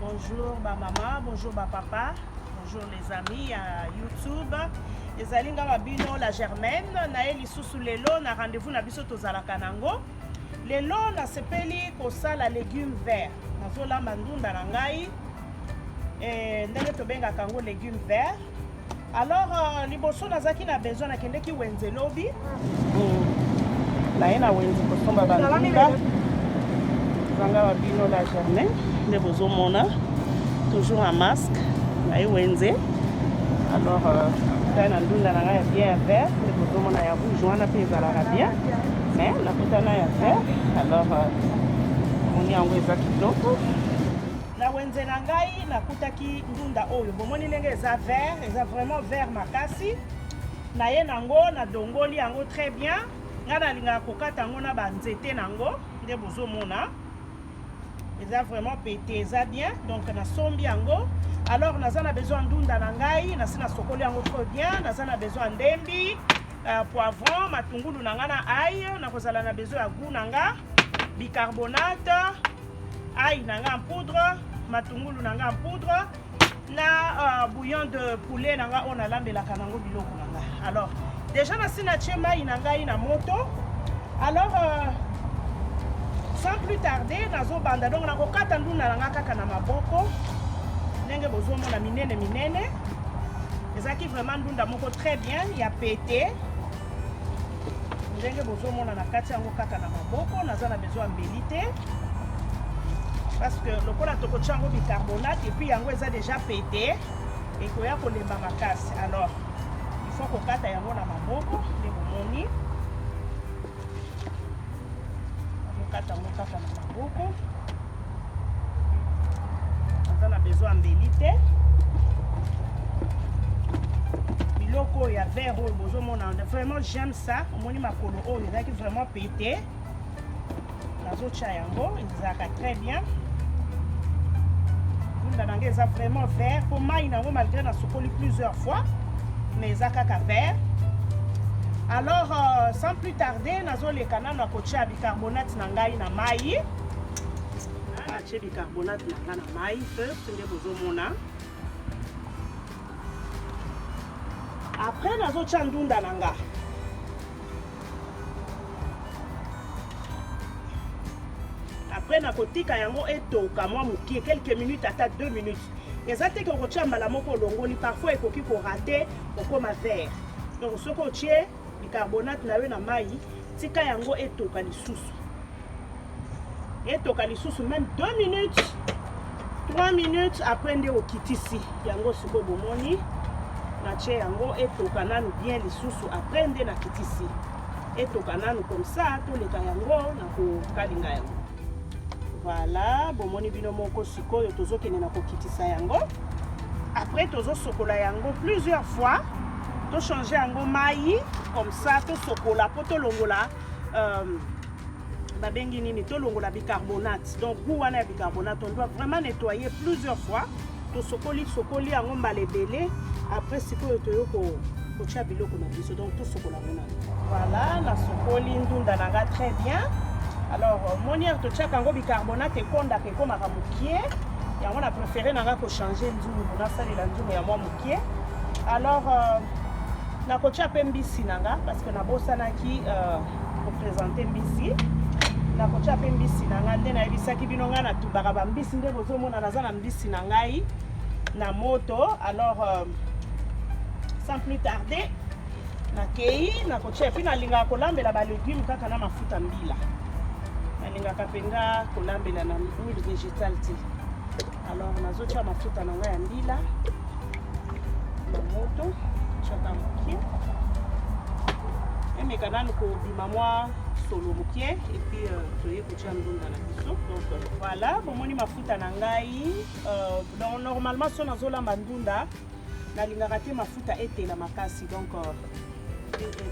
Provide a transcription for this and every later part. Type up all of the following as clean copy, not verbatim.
Bonjour ba mama, bonjour ba papa, bonjour les amis ya YouTube. Ezali nga babino la Germaine naye lisusu lelo na rendez-vous na biso tozalaka nango. Lelo nasepeli kosala legume vert. Nazolamba ndunda na ngai eh, ndenge tobengaka yango legume vert. Alors euh, liboso nazalaki na besoin nakendeki wenze lobi naye na wenze kosomba bandunda zanga babino la journée nde bozomona toujours en masque naye wenze alors euh, tai na ndunda na ngai ya bien ya vert nde bozomona ya rouge wana mpe ezalaka bien mais nakutana ya vert alors euh, moni yango eza kitoko Na wenze na ngai nakutaki ndunda oyo, bomoni ndenge eza vert, eza vraiment vert makasi. Naye nango nadongoli yango très bien. Ngai nalingaka kokata yango na ba nzete nango nde bozomona eza vraiment pete, eza bien. Donc nasombi yango. Alors naza na besoin ndunda na ngai, nasi nasokoli yango trop bien. Naza na besoin ndembi, poivron, matungulu na ngai na ail, nakozala na besoin ya goût na nga, bicarbonate, ail na nga en poudre, matungulu na nga en poudre, na bouillon de poulet na nga oyo nalambelaka nango biloko na nga. Alors déjà nasi natie mai na ngai na moto. Alors sans plus tarder nazobanda. Donc nakokata ndunda na nga kaka na maboko ndenge bozomona minene minene. Ezalaki vraiment ndunda moko très bien ya pete ndenge bozomona na kati yango kaka na maboko. Naza na besoin ya mbeli te parce que lokola tokotia yango bicarbonate et puis yango eza déjà pete, ekoya kolemba makasi. Alors il faut kokata yango na maboko nde bomoni kokata yango kaka na maboko. Naza na besoin ya mbeli te. Biloko oyo ya vert oyo bozomona, vraiment j'aime ça. Omoni makolo oyo ezalaki vraiment pete, nazotia yango ezalaka très bien. Ndunda na ngai eza vraiment vert po mai nango malgré nasokoli plusieurs fois mais eza kaka vert. Alors sans plus tarder nazoleka nano akotia bicarbonate na ngai na mai. Natie bicarbonate na ngai na mai first nde bozomona. Après nazotia ndunda na nga. Après nakotika yango etoka mwa mokie quelques minutes, ata 2 minutes. Eza te ke okotia mbala moko olongoli, parfois ekoki korate okoma vert. Donc soki otie bicarbonate na yo na mai, tika yango etoka lisusu, etoka lisusu même 2 minutes 3 minutes, après nde okitisi yango. Sikoyo bomoni natie yango etoka nanu bien lisusu, après nde nakitisi etoka nanu comme ça toleka yango na kokalinga yango. Voilà, bomoni bino moko sikoyo tozokende na kokitisa yango. Après tozosokola yango plusieurs fois, tochange yango mai comme ça tosokola po tolongola babengi nini, tolongola bicarbonate. Donc goût wana ya bicarbonate, on doit vraiment nettoyer plusieurs fois. Tosokoli sokoli yango mbala ebele, après sikoyo toyo kotia biloko na biso. Donc tosokola yango nano. Voilà, nasokoli ndunda na nga très bien. Alors moniere totiaka yango bicarbonate ekondaka ekomaka mokie, yango na préféré na nga kochange nzungu, nasalela nzungu ya mwa mokie. Alors nakotia mpe mbisi na nga parce que nabosanaki koprésente mbisi. Nakotia mpe mbisi na nga nde nayebisaki bino ngai natubaka bambisi nde bozomona naza na mbisi na ngai na moto. Alors sans plus tarder nakei nakotia. Et puis nalingaka kolambela balegume kaka na mafuta mbila, nalingaka mpenza kolambela na huile végétale te. Alors nazotia mafuta na ngai ya mbila na moto, tiaka mokie, emeka nanu kobima mwa solo mokie, et puis toye kotia ndunda na biso. Donc voilà, bomoni mafuta na ngai. Donc normalement so nazolamba ndunda nalingaka te mafuta etela makasi, donc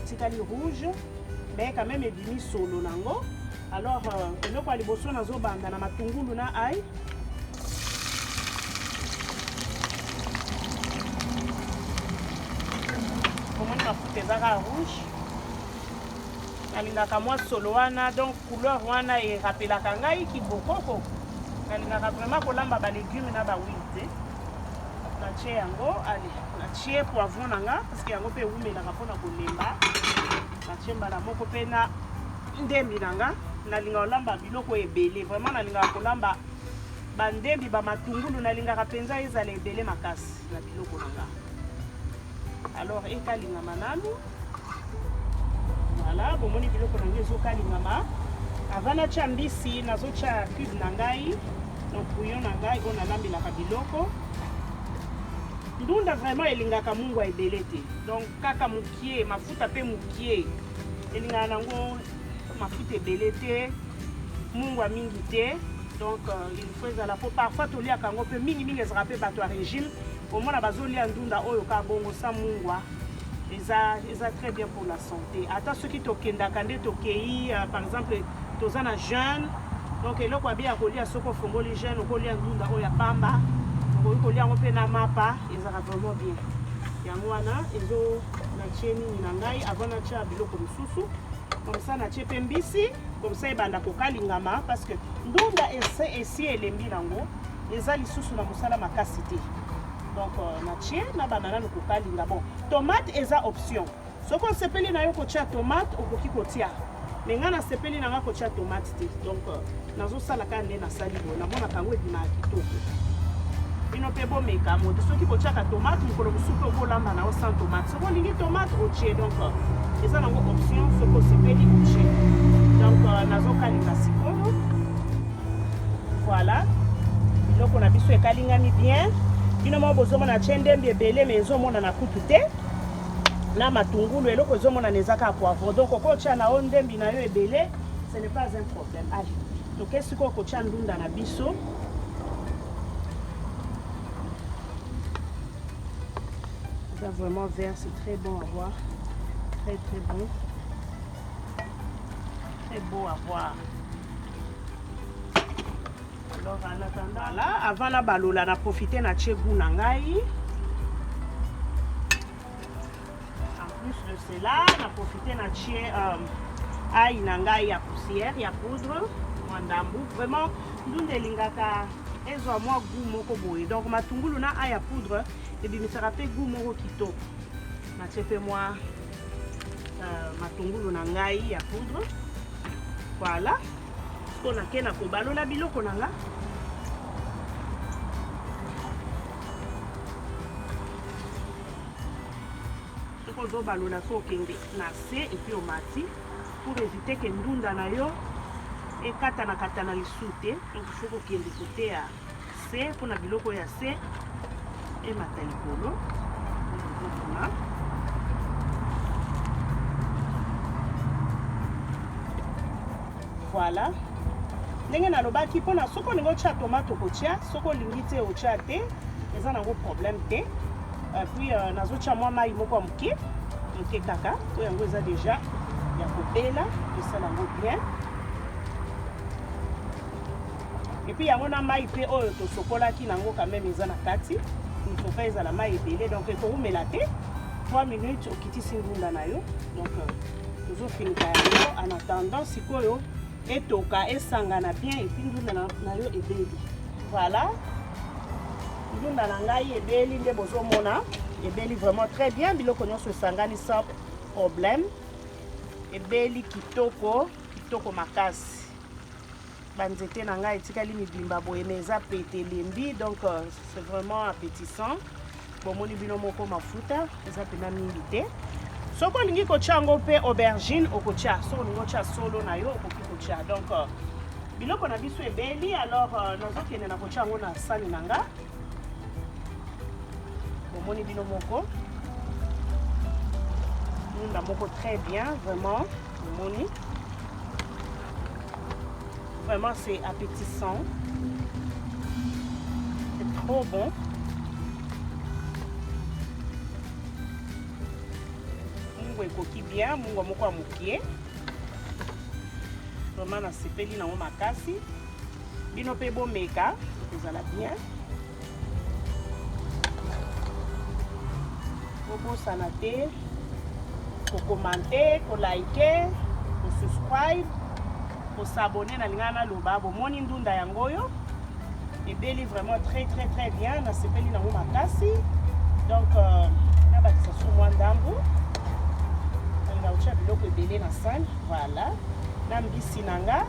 etikali rouge mais quand même ebimi solo nango. Alors eloko ya liboso nazobanda na matungulu na ail. Bomoni mafuta eza kaka rouge, nalingaka mwa solo wana, donc couleur wana erapelaka ngai kibokoko. Nalingaka vraiment kolamba ba légumes na ba huile te. Natie yango, allez, natie poivron na nga parce que yango mpe ewumelaka mpona kolemba. Natie mbala moko mpe na ndembi na nga. Nalingaka kolamba biloko ebele, vraiment nalingaka kolamba bandembi, bamatungulu, nalingaka mpenza ezala ebele makasi na biloko na nga. Alors ekalingama nanu. Voilà, bomoni biloko na ngai ezokalingama. Avant natya mbisi, nazotya cube na ngai, donc bouillon na ngai oyo nalambelaka biloko. Ndunda vraiment elingaka mungwa ebele te, donc kaka mokie, mafuta mpe mokie. Elingaka nango mafuta ebele te, mungwa mingi te. Donc il faut ezala po parfois toliaka yango mpe mingimingi ezalaka mpe bato ya régime, omona bazolia ndunda oyo kaka bongo sans mungwa. Eza très bien pour la santé. Ata soki tokendaka nde tokei, par exemple toza na jeûne, donc eloko abi ya kolia, soki ofongoli jeûne okolia ndunda oyo ya pamba, okoki kolia yango mpe na mapa, ezalaka vraiment bien. Yango wana ezo natie nini na ngai avant natia biloko mosusu, comme ça natie mpe mbisi, comme ça ebanda kokalingama, parce que ndunda esi elembi nango, eza lisusu na mosala makasi te. Donc natie na banda nanu kokalinga. Bon, tomate eza option, soki osepeli na yo kotia tomate okoki kotia, mais ngai nasepeli na nga kotia tomate te. Donc nazosala kaka nde nasali boye, namonaka yango ebimaka kitoko. Bino mpe bomeka moto, soki botiaka tomate, mokolo mosusu mpe okolamba na yo sans tomate. Soki olingi tomate, otie. Donc eza nango option, soki osepeli otie. Donc nazokalinga sikoyo. Voilà, biloko na biso ekalingami bien. Bino moko bozomona, tie ndembi ebele, mais ezomonana kutu te na matungulu. Eloko ezomonana eza kaka poivron. Donc okotia na yo ndembi na yo ebele, ce n'est pas un problème. Allez, toke sikoyo kotia ndunda na biso. Eza vraiment vert, c'est très bon à voir, très très bon, très beau à voir. Alors en attendant, voilà, avant na balola, na profiter na tie goût na ngai. En plus de cela, na profiter na tie ail na ngai ya poussière, ya poudre, mwa ndambu. Vraiment ndunda elingaka ezwa mwa goût moko boye. Donc matungulu na ail ya poudre ebimisaka mpe goût moko kitoko. Natie mpe mwa matungulu na ngai ya poudre. Voilà, sikoyo nake na kobalola biloko na nga. Soki ozobalola, so okende na se et puis omati, pour éviter ke ndunda na yo ekatana-katana lisu te. Donc il faut kokende kote ya se mpona biloko ya se emata likolo. Ozomona, voilà ndenge nalobaki, mpona soki olingi otya tomate okotia, soki olingi te otya te, eza nango problème te. Puis nazotya mwa mai moko ya moke moke kaka, po yango eza déjà ya kobela, esala yango bien. Et puis yango na mai mpe oyo tosokolaki nango quand même eza na kati, il faut pas ezala mai ebele. Donc ekowumela te, 3 minutes okitisi ndunda na yo. Donc tozofinika yango en attendant sikoyo etoka, esangana bien, et puis ndunda na yo ebeli. Voilà, ndunda na ngai ebeli nde bozomona, ebeli vraiment très bien. Biloko nyonso esangani sans problème, ebeli kitoko kitoko makasi. Banzete na ngai etikali mibimba boye, mais eza pete, elembi. Donc c'est vraiment appétissant. Bomoni bino moko, mafuta eza mpena mingi te. Soki olingi kotia yango mpe aubergine okotia, soki olingi otia solo na yo okoki kotia. Donc biloko na biso ebeli. Alors nazokende na kotia yango na sani na nga. Bomoni bino moko, ndunda moko très bien vraiment. Bomoni, vraiment c'est appétissant, c'est trop bon. Mungwa ekoki bien, mungwa moko ya mokie. Vraiment nasepeli nango makasi. Bino mpe bomeka, ekozala bien. Bobosana te kocommenter, koliker, kosubscribe, kos'abonner. Nalingaka naloba, bomoni ndunda yango oyo. Ebeli vraiment très très très bien, nasepeli nango makasi. Donc nabakisa su mwa ndambu, nalinga kotia biloko ebele na sani. Voilà, na mbisi na nga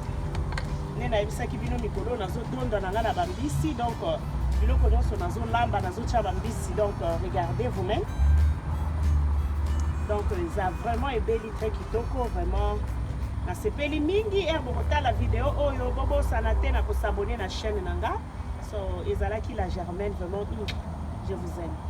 nde nayebisaki bino mikolo nazotonda na nga na bambisi. Donc biloko nyonso nazolamba, nazotia bambisi. Donc regardez vous-même. Donc eza vraiment ebeli très kitoko, vraiment nasepeli mingi. Ere bokotala video oyo, bobosana te na kos'abonner na chaîne na nga. So ezalaki la Germaine, vraiment je vous aime.